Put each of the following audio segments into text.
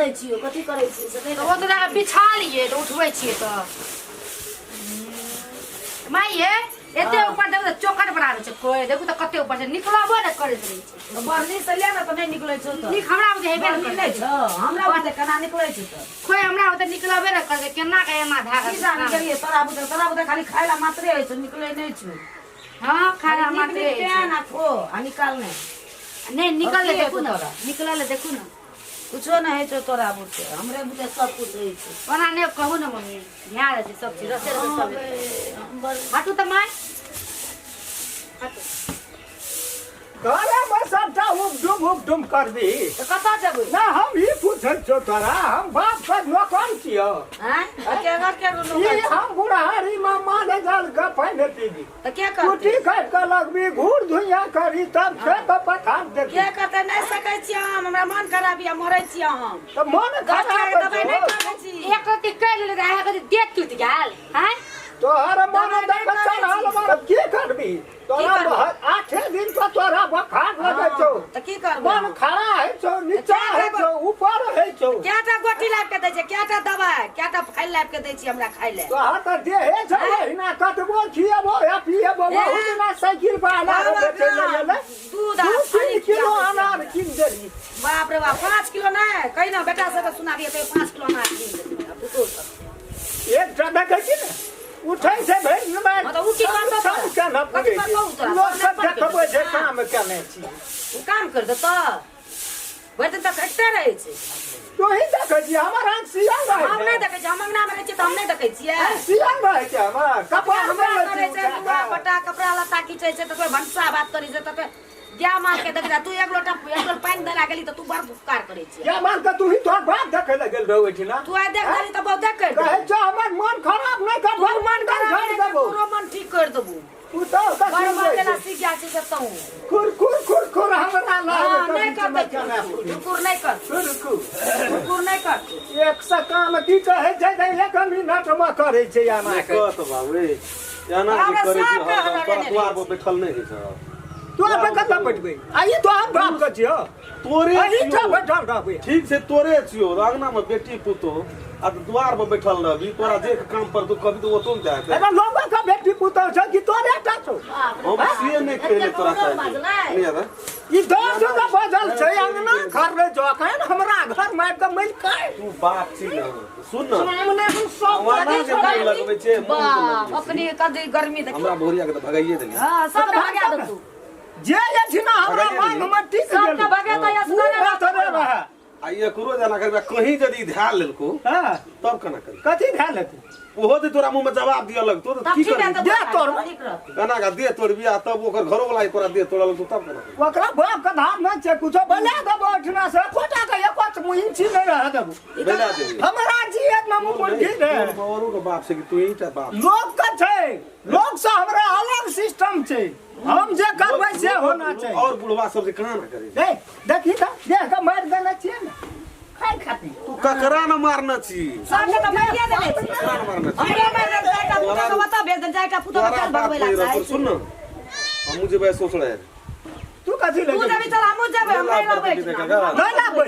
दै छियौ कथी करै छी से नहि तऽ ओ तऽ जाकऽ बिछा लियै तऽ उठबै छियै तऽ माय ये एते ऊपर देखू तऽ चौखट बनाबै छै कोइ देखू तऽ कते ऊपर छै निकलबो नहि करैत रहै छै बढ़नी से ले ने तऽ नहि निकलै छौ तऽ नीक हमरा बुझे हेबे बढ़नी नहि नहि करतै छौ हमरा बुझे केना निकलै छै तऽ कोइ हमरा ओतऽ निकलबे नहि करतै केना के एना भए की जाने गेल गेलियै तोरा बुझे तोरा बुझे खाली खाय ला मात्रे होइ छौ निकलै नहि छौ हँ खाय ला नीक मात्रे नीक होइ छै। पेन आ खो आ निकाल नहि नहि निकल और की देखू हेतौ ने तोरा? निकलल देखू ने कुछो नहि होइ छौ तोरा बुते हमरे बुते सब कुछ होइ छै ओना नहि कहू ने मम्मी ध्यान रहै छै सब चीज रसे रसे सब हेतै। हटू तऽ माय हटू घरे में सबटा उपडुम उपडुम करबी तऽ कतऽ जेबै ना हम ई पूछै छियौ तोरा हम बाप के नौकर छियौ आँय केकर केकर ई नौकर छी? हम बुढ़ारी में माने जाल गप नहि पीबी तऽ के कुटी करतै काटि कऽ लगबी घूर धुइया करी तब खेत पथार देखी के करतै नहि सकै छियै हम हमरा मन खराब यऽ मरै छियै हम तऽ मन दस खराब टाका दबाइ नहि छौ खाबै छी एक रत्ती कहि लेले तऽ अहाँके देह टूटि गेल आँय तोहर मन दबाइ नहि देख करै चढ़ल छी। बा तब की करबी तोरा की करबै? आठे दिन पर तोरा बोखार लगै छौ तऽ की करबै मन खड़ा होइ छौ नीचा होइ छौ ऊपर होइ छौ कएटा गोटी लाबि के दै छै कएटा दबाइ कएटा फाइल लाबि के दै छी हमरा खाइ लए तोहर तऽ देहे छौ एहिना कतबो खिएबो या पिएबो बहुत दिना साइकिल पर अनार बेचै लए गेलै दूध आ दू पानी तीन किलो खियाबै छै अनार हमरा। कीन देली बाप रे बाप 5 किलो नहि कहि ने बेटा सबके सुनाबियै कहियो 5 किलो अनार कीन देबै हमरा पुतोह सब एकटा देखै छी ने उठै छै भरि दिन हँ तऽ ओ की करतौ तोरा? सब केना कथी पुरै करतौ छै तोरा? लोक सब सब नहि देखबै छै हाँ। काम केने छी ओ काम कर देतौ भरि दिन तऽ खटिते रहै छै तोही देखै छी हमर आँख सियल रहै हम नहि छै देखै छियै हम अंगनामे रहै छियै तऽ हम नहि देखै छियै आँख सियल रहै छै हमर कपार हमरा मे करै छै लुगा पटा कपड़ा लत्ता खींचै छै तऽ कोइ भनसा भात करै छै तऽ कोइ गाय माल के देख जा तू एक लोटा एक लोटा पानि देला गेली तऽ तू बड़ उपकार करै छियै या मान के तू ही तोहर बाप देखै लए गेल रहौ ओहिठिना तू आइ देख देली तऽ बहुते कर कहै छौ हमर मन खराब नहि कर तोर मन घर खराब झाड़ि देबौ तोरो मन ठीक कर देबू तू तऽ ओकर बड़ सुन बड़ लै जेना छै। सीख गेल छी से तू खुर खुर खुर खुर हमरा हाँ, लागे नहि करतै कुकुर नहि करतै खुर खुर कुकुर नहि करतै एक से काम की कहै छै जे एक मिनट मे करै छै एना के कत बाबू रे एना जे हमरा करै छी सबके हरदम हरदम तोरा रहै दुआर पर बैठल नहि होइ छौ तू अपन कतऽ बैठबै आ ई तोहर बाप के छियौ तोरे एहिठाम छियौ। बैठल रहबै ठीक छै तोरे छियौ अंगना में बेटी पुतोह आ तऽ दुआर पर बैठल रहबी तोरा जे काम पर तू कभी तऽ ओतो ने जाए एना लोगो के बेटी पुतोह छौ कि तोरे टा छौ हम से नहि कहले तोरा बाजलै। चाहे नहीं आता ई 10 गो बजल छै अंगना घर रे जो अखन हमरा घर मे आबि कऽ मरि काय तू बाप छी ने सुन ने सामने हम सब ओना जे मुँह लगबै छै मुँह के बाप लगबै छै। अपने कदी गर्मी देखी हमरा भोरिया के तऽ भगाइए देली हाँ सबके भगा दे तू जे जे छै ने हमरा भगाइए मांग देली। मे टिक सबके गेल भगेतै ओ असगरे बात रे रहे आ एकरो जेना करबै कहीं यदि ध्यान लेलको हाँ तब केना करी कथी भेल हेतै ओहो जे तोरा मुँह में जवाब दिअ लगतो तऽ तब की ठीक करबी है तऽ दे तोड़। ठीक रहतै केना का देह तोड़बी आ तब ओकर घरो वाला तोरा देह तोड़ा लगतो तब केना करबी ओकरा बाप के धार नहि छै कुछो बना देबो ओहिठिना से एकोटा के एको मुहिंची नहि रह देबो बेला देबी हमरा जियत में मुँह मुर्गी ने औरो के बाप छै कि तू ही टा बाप लोक के छै लोक से हमरा अलग सिस्टम छै हम जे करबै से होना चाही और बुढ़वा सब जे कहाँ ना करे ए देखी तऽ देह के मारि देने छियै ने खाय खातिर तू ककरा न मारना छी सबके तऽ मारिए देने छै ककरा न मारना छी हमरे मारि देने चारिटा पुतोह के ओतऽ भेज देने चारिटा पुतोह के तोरा चल बाप भगबै ला नहीं चाहै रहतो सुन न हमहूँ जेबै सोच रहे तू कथी तू ले जेबही चल हमहूँ जेबै हम नहि रहबै एहिठिना। नहि लाबबै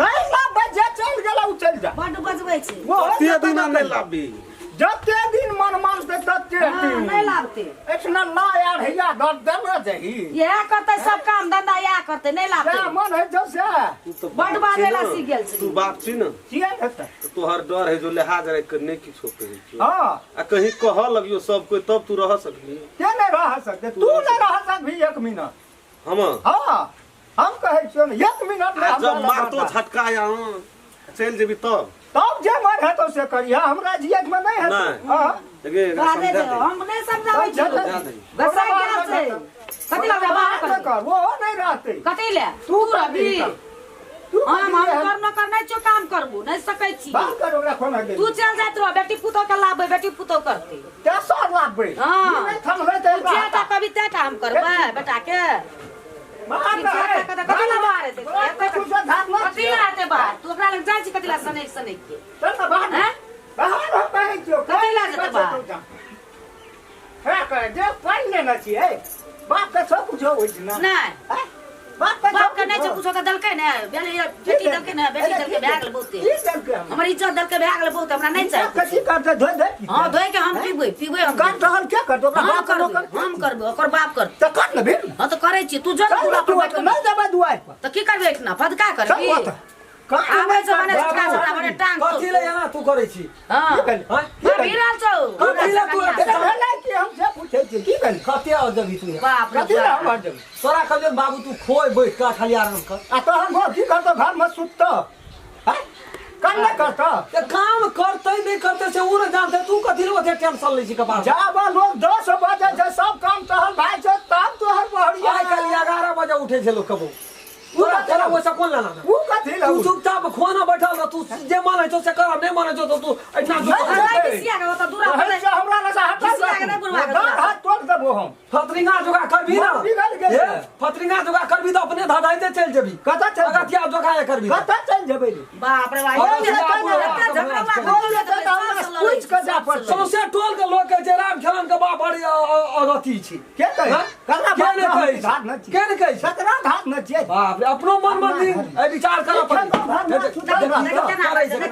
नहि लाबबै जे चलि गेल ओ चलि जा बड्ड बजबै छै ओहो कते दिना नहि लाबी जते दिन मन मानतै तते हाँ, दिन नहि लाबतै एहिठिना ला यार हैया घर देना चाही इएह करतै सब काम धंधा इएह करतै नहि लाबतै जएह मन होइ छौ से तू तऽ बड्ड बाप छी बाजै ला न। सीख गेल छी। तू बाप छी न किया हेतै तऽ तोहर डर है जो लिहाज राखि कऽ नहि किछो कहै छियौ हँ आ कहीं कहऽ लगियो सब कोइ तब तू रह सकबी के नहि रह सकते तू नहि रह सकबी एक मिनट हम हँ हम कहै छियौ ने एक मिनट नहि आ हमरा जब लग मारतो बर्दाश्त। झटका या हँ, चलि जेबी तब तब जे मन हेतौ से करिह हमरा जियत में नहि हेतौ नहि। हँ देखिए एकरा बाजै समझा छै दे। हम नहि समझाबै समझा छियै दे। समझा दे। गुस्सा गेल छै कथी लए ओकरा बाहर बाहर करबै? कर वो नहि रहतै कथी लए तू तू रहबी तू हम कथी हम लए? कर न कर नहि छियौ काम करबू नहि सकै छी बाहर कर ओकरा कोना गेल तू चल जाइत रह बेटी पुतोह के लाबे बेटी पुतोह करतै ते सर लाबबै हँ। ई नहि थमलै तऽ तू जेटा कभी तेटा हम करबै बेटा के बाहर ई जेटा कतऽ कथी लए बाहर हेतै बाहर कुछो धार नहि कथी लए हेतै बाहर तू ओकरा लग जाइ छी कथी लए सनकि सनकि के चल ने बाहर हैं? बाहर हम कहै छियौ कथी लए जेतै बाहर? हे कहे जे पानि लेने छियै बाप के सब कुछो होइ छै ने नहि हैं? बाप के बाप के नहि छै कुछो तऽ देलकै ने भेलै बेटी देलकै ने बेटी देलकै भए गेल बहुते। की देलकै हमरा? हमर इज्जत देलकै भए गेल बहुत, हमरा नहि चाही। कथी करतै? धोइ धोइ पीतै। हँ, धोइ के हम पीबै, पीबै हम। कर रहल के करतै? ओकरा हम बाप के करबै, नौकर। हम करबै, ओकर बाप करतै। तऽ कर ने भेल। हँ तऽ करै छी, तू जो ने चल दूरा ने पर तू बैठ ओतऽ, कऽ। नहि जेबै दुआरि पर। तऽ की करबै एहिठिना फदका चल करबी? ओतऽ। कहाँ आबै छौ मने बाबू, छोटका छोटका मने टांग कथी ले एना तू करै छी? हँ की भेल? हँ? हँ, भिड़ल छौ। कथी ले तू एते तेरा भेलै कि हम से पूछै छियै, की भेल? कते और जबी तू यहाँ? बाप रे कथी ले बाप। हम हट जेबै? तोरा कहलियौ बाबू तू खोइ बैठ कऽ खाली आराम कर। आ तहन गो की करतौ घरमे सुततौ? आँय? काम नहि करतौ? ते काम करतै नहि करतै से ओ ने जानतै, तू कथी ले ओते टेंशन लै छी कपार पर? जाबऽ लोग 10 बजे छै सब काम टहल भाइ छै तब तोहर बहरिया। आइ काल्हि 11 बजे उठै छै लोक कबो। तोरा तोरा ओहिसँ कोन लेना देना? उ कथी लए तू उठै? चुपचाप खोना बैठल रह, तू जे मन होइ छौ से कर, नहि मन होइ छौ तऽ तू एहिठाम नहि, अरे घिसिया के ओतऽ दूरा पर कहै छै हमरा लग से हटल घिसिया के नहि बुढ़वा के दाँत दूरा। हाथ तोड़ देबो हम। फतरिंगा जोगा करबी ना? मन बिगड़ गेल। हे, फतरिंगा जोगा करबी तऽ अपने धधाइते चलि जेबी। कतऽ चलि जेबै? अगतिया जोगा करबी। कतऽ चलि जेबै रे? बाप रे बाप, अरे एते बाबू, झगड़ा बाबू, हुआ, बोल जेतै तऽ हमरा पूछि कऽ जाय पड़तै। सौंसे टोल के लोक कहै छै राम खेलन के बाप बड़ी अगति छी। के कहै? हाँ? ककरा के बाप नहि कहै छै? धार नहि छियै। के नहि कहै छै? ककरा धार नहि छियै? बाप रे, अपनो मन मन दिन एहि विचार करऽ पड़ै। करै छै, हे,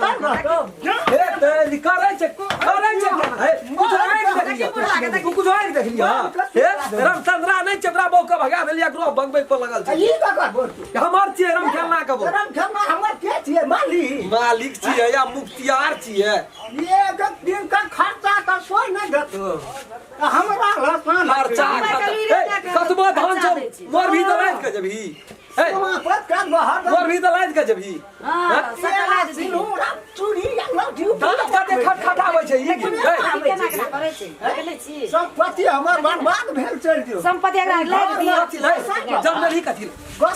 ते करै छै, करै छै केना? हे, कुछ आँखि देखलियै? तू कुछ आँखि देखलियै? हे, रामचंद्रा नहि छै, ओकरा बहू के भगा देलियै, एकरो भगबै पर लगल छै। ई ककर बोल छी? हमर छियै राम खेलना के बहू। राम खेलना हमर के छियै? मालिक। मालिक छियै या मुख्तियार छियै? एक दिन का खर्चा तऽ कोइ नहि देतौ। तऽ हमरा लसान खर्चा हमरा खर्चा। कलुरी हे, लए कऽ कतबो धान खर्चा छौ, दै छी। मर भी तऽ लादि कऽ जेबही। हे, पर कर बाहर मर भी तऽ लादि कऽ जेबही। हँ, सकल लादि दिही। सिनूरा चूड़ी या लौठी दाँत कते खटखटाबै छै ई। हे, केना केना करै छै? देखै छी? संपत्ति हमर बर्बाद भेल चलि दियौ। संपत्ति एकरा लादि दिही। कथी ले? जमनेली कथी ले?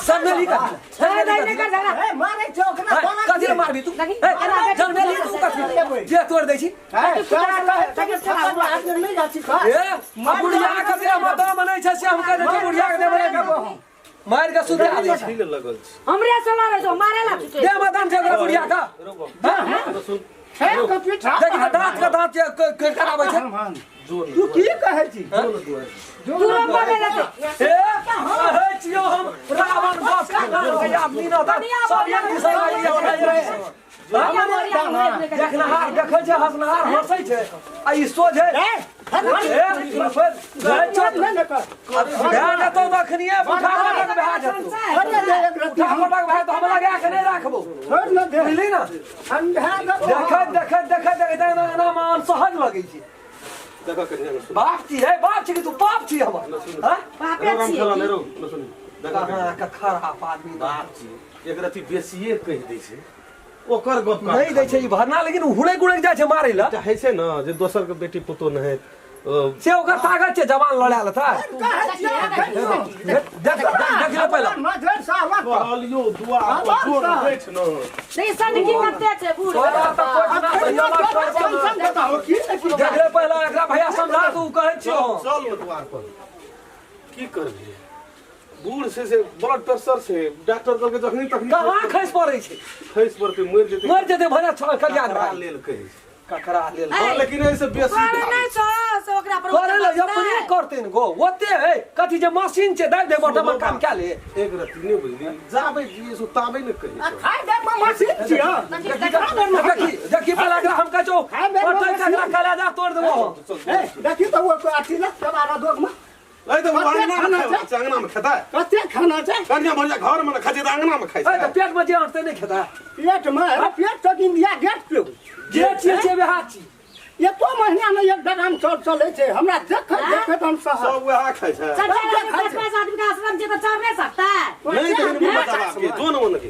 जमनेली कथी ले? ए, नहि, नहि कर झगड़ा। हे, मारै छौ ओकरा हे, कोना कथी ले मारबी तू? देखी, हे, केना जमनेली तू कथी ले? जे तोड़ दै छी। हे, तोरा कहै छै कि छप्पन आदमी नहि जाइ छी घर। हे, आ बुढ़िया के देह मे दम नहि छै से हम कहि दै छियै बुढ़िया के देह मे नहि दम। मारि के सुता दै छै। कथी ले लगल छै? हमरे से लड़ै छौ, मारे ला छुटै। देह मे दम छै ओकरा बुढ़िया के। रौ बाप, हाँ? सुन, हे, के पीछा देखी तऽ दाँत के दाँत जे कटकटाबै छै। जोर तू की कहै छी? दूरो पर नहि रहतै। हे, कहै छियौ हम रावण बस के आदमी न तऽ सब एक दूसरा के बढ़िया बढ़िया हमरे अपने के देखनहार देखै छै, हँसनहार हँसै छै, आ ई सोझे हे, हे, कहै छियौ नहि ने कर। भए जेतौ तखनिये उठा पटक भए जेतौ। छोड़ ने दे एक रत्ती उठा हम। पटक भए तऽ हम लगा के नहि राखबौ, छोड़ ने दे। बुझली ने? ठंडा देबो। देखैत देखैत देखैत देखैत एना एना मे अनसहज लगै छै। देखऽ कनिया ने सुन। बाप छी, हे बाप छी कि तू बाप छी हमर? हँ? बापे रौ राम छियै खेलना की? रौ, न सुन। देखऽ कनिया। कहाँ के खराब आदमी बाप छी, एक रत्ती बेसिए कहि दै छै ओकर गप नहि दै छै ई भरना, लेकिन हुड़ैक हुड़ैक जाइ छै मारै लए। होइ छै ने जे दोसर के बेटी पुतोह नहि से ओकर ताकत छै जवान लड़ा लेतै। कहै छियै, कहियो। देख देख देख ले पहिले। नजर साला पर। कहलियो दुआर पर जोर बैठ न। नहीं, सनकी कते छै बूढ़? तोरा तऽ कोइ ना कहियो सही बात तोरा करबो टेंशन ना। बताओ, की नहि की देख ले पहिले एकरा भैया समझा, तू कहै छियौ। चल न दुआर पर, की करबी? बूढ़ छै से ब्लड प्रेशर छै, डॉक्टर कहलकै जखनी तखनी कहाँ खसि पड़ै छै? खसि पड़तै, मरि जेतै। मरि जेतै भने कल्याण ककरा भाई लेल कहै छै? ककरा लेल? ऐ, लेकिन एहिसँ बेसी करे नहि छौ से ओकरा पर करे ले ओते अपने बजतै। करतै ने गो ओते है कथी जे मशीन छै, दाबि दे बटन में काम कए ले। एक रत्ती नहि बुझली, जाबै जियै सो ताबै ने कहै आ छै। खाय दे मशीन छियै। देखी देखी पहले एकरा हम कहै छौ खाय बेर में पटै के एकरा कलेजा तोड़ देबो हम। चल। हे, देखी तऽ ओ अथी लग चबारा दोग में ऐ तऽ ओ कते अंगना खाना मे छै? खाइ छै, अंगना मे खेतै? कते खाना छै? कनिया भरिया घर मे ने खाइ छै तऽ अंगना मे खाइ ऐ तऽ छै? पेट में जे अटतै नहि खेतै? पेट में पेट तक इंडिया गेट पे। जे छियै से वएह छी। एको महीना में एक डराम चाउर चलै छै हमरा देखैत देखैत हम सहल। सब वएह खाइ छै। चार चार आदमी, पाँच पाँच आदमी का आश्रम छै तऽ चाउर नहि सकता? नहि दहिन मुँह बचाबा के जो ने ओने के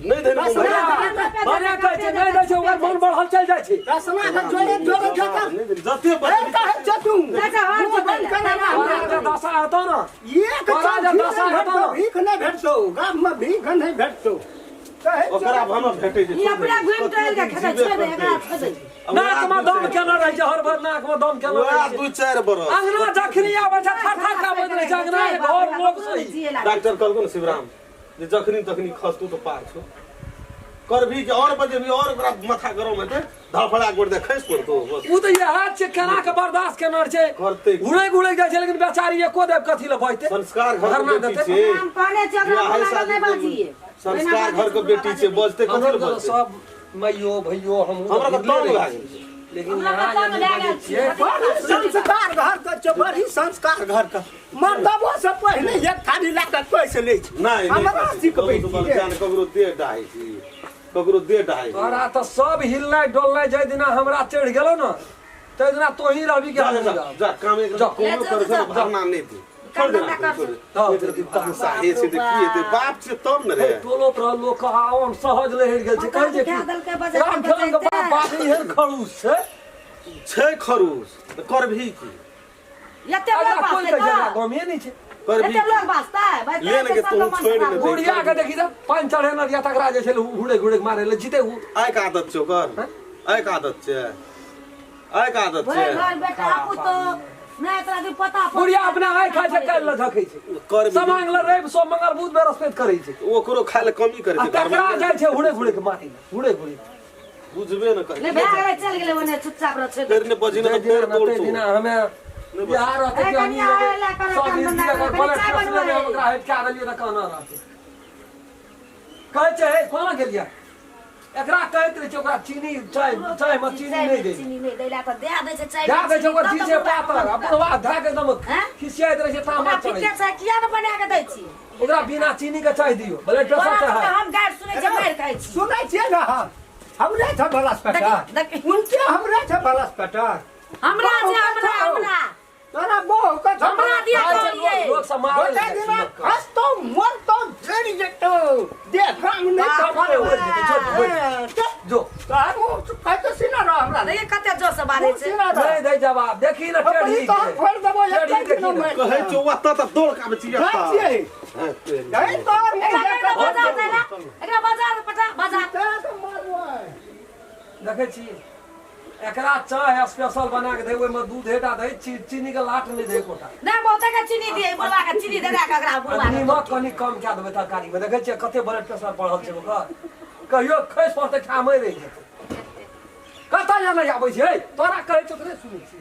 नहि दहिन मुँह बचाबा। भने कहै छै नहि दै छै, ओकर मन बढ़ल चलि जाइ छै। रसना के जोड़े जोड़े खेता। नहि दहिन जते ए बचबी कहै छै तू नहि छै, हर मुँह बंद करा ना तोरा हमरा। जे दशा हेतौ ने, एक तोरा जे चाउर दशा नहि हेतौ भेटतौ, ने। भीख नहि भेटतौ, गाम में भीख नहि भेटतौ। कहै छै ओकरा भानो भेटै छै। ई अपना घुमि टहलि के खेतै, छोड़ि दे एकरा, छोड़ि दे। नाक में दम केना रहै छै, हर भर नाक में दम केना वएह रहै छै। 2-4 बरस अंगना जखनी आबै छै थर थर काँपैत रहै छै अंगना के घर लोक सही। डॉक्टर कहलको ने शिवराम जे जखनी तखनी खसतौ तऽ पार छौ। करभी के और बजेबी और ओकरा माथा गरम हेतै धड़फड़ा गोड़ दे खसि पड़तौ बस। उ तऽ इएह छै केना के बर्दाश्त केना छै करतै घुरै घुरै जाइ छै लेकिन बेचारी एको देव कथी लए बजतै संस्कार घर के धरना बेटी देतै। छै हम कहने छियै ओकरा बियाहे बोला शादी नहि बाजिए संस्कार घर के बेटी छै बजतै कथी हमरा लए तऽ बजतै सब मैयो भैयो हमहूँ हमरा तऽ भिड़ले तंग रहै भए छी। गेल छै। लेकिन हमरा यहाँ तऽ तंग जे भए बजै गेल छियै छी। बड़ी संस्कार घर के छै बड़ी संस्कार घर के मर्दबो से पहिले एक थाली लए कऽ पैसे लै छै नहि हमरा सिखबै ककरो छी जान ककरो देह डाहै छी ककरो देह डाहै छी। तोरा तऽ सब हिलनाइ डोलनाइ जाहि दिना हमरा चढ़ि गेलौ ने ताहि दिना तोही रहबी के जा हमहूँ जा रहब। जा कामे जा। कोनो करै छै भरना नहि दे छोड़ दे काम धंधा छोड़ दे कर। एक रति तमसा हे छै तऽ की हेतै बाप छै तब ने रे टोलो पर लोक आम सहज लहरि गेल छै कहै छै उठा देलकै, बजैते राम खेलन के बाप बाप एहन खड़ूस छै छै खरूस तऽ करभी की एते लोग अगला कोई बाजतै के झगड़ा तऽ गमे नहि छै करभी एते लोग बाजतै भाइ ले ने के तू छोड़ि ने दे। बुढ़िया के देखी तऽ पानि चढ़े न दिया तकरा जे छै हुड़े हुड़े मारे ले जीते उ आइ के आदत छै ओकर आइ के आदत छै आइ के आदत भरि छै घर बेटा पुतोह नहि तोरा दिन पता बुढ़िया अपना आइ खाइ छै काल्हि लए झकै छै करभी समांग लए रवि सोम मंगल बुध बृहस्पति करै छै ओकरो खाय लए कमी करै आ छै घरमे। तकरा जाइ छै हुड़े हुड़े के मारे ले हुड़े हुड़े बुझबे ने करै ले भए गेलै चलि गेलै ओने चुपचाप रह छै फेर ने बजी ने तऽ फेर ते दिना तोड़तौ हमे बिहार रहते ए, कि हम कनिया आवे ला करो, सब काम हिंदी धंधा अगर करो, ब्लड कनि चाय प्रेशर बनबै। मे ओकरा हटका देलियै तऽ कहना रहतै कहै छै हे कोना गेलियै एकरा कहैत रहै छै ओकरा चीनी चाय चाय मे चीनी नहि दै चीनी नहि दै ला तऽ दए दै छै चाय दए दै छै ओकर चीज छै पातर आ बुढ़वा धए के एकदम हैं? खिसियाइत रहै छै तामा ओकरा चढ़ै फीके छै किया ने बना के दै छी ओकरा बिना चीनी के चाय दियौ ब्लड तोरा प्रेशर तऽ छै हम गारि सुनै छियै मारि खाइ छी सुनै छियै ने हम हमरे छै बलस देखी, देखी। पेटर उनके हमरे छै बलस पेटर हमरा छै हमरा हमरा तोरा बहु के छै हमरा दिया खाइ छै कहलियै लोक लोक सब मारै गोटे दिना खसतौ मरतौ जरि जेतौ देह रंग नहि सब मारे उड़ि जेतै, छोड़, छोड़। ए, जो तोहर मुँह कहै सीना रह हमरा देखी कते जोर से बाजै मुँह छै सीना रह नहि दै जवाब देखी ने अपनी टेढ़ी तोहर फोड़ि देबो टेढ़ी एक देखी दिना ने। मारि कहै छौ ओतऽ तऽ दौड़ के आबै छी जाइ एतऽ। छियै हैं, तेरी। जाइ तोहर मुँह एकरा देख कहि कऽ दे बाजार दै ला एकरा बाजार पटा बाजार तें तऽ मारबै देखै छी एकरा चाय स्पेशल बना के दे ओहिमे दूध हेटा दै चीनी के लाट नहि दे एकोटा नहि बहुते के चीनी दिए बुढ़वा के चीनी दे दे के एकरा बुढ़वा के नीमक कनि कम कए देबै तरकारी मे देखै छियै कते ब्लड प्रेशर बढ़ल छै ओकर कहियो खसि पड़तै ठामे रहि जेतै कतऽ जाना आबै छै तोरा कहै छौ तऽ नहि सुनै छी।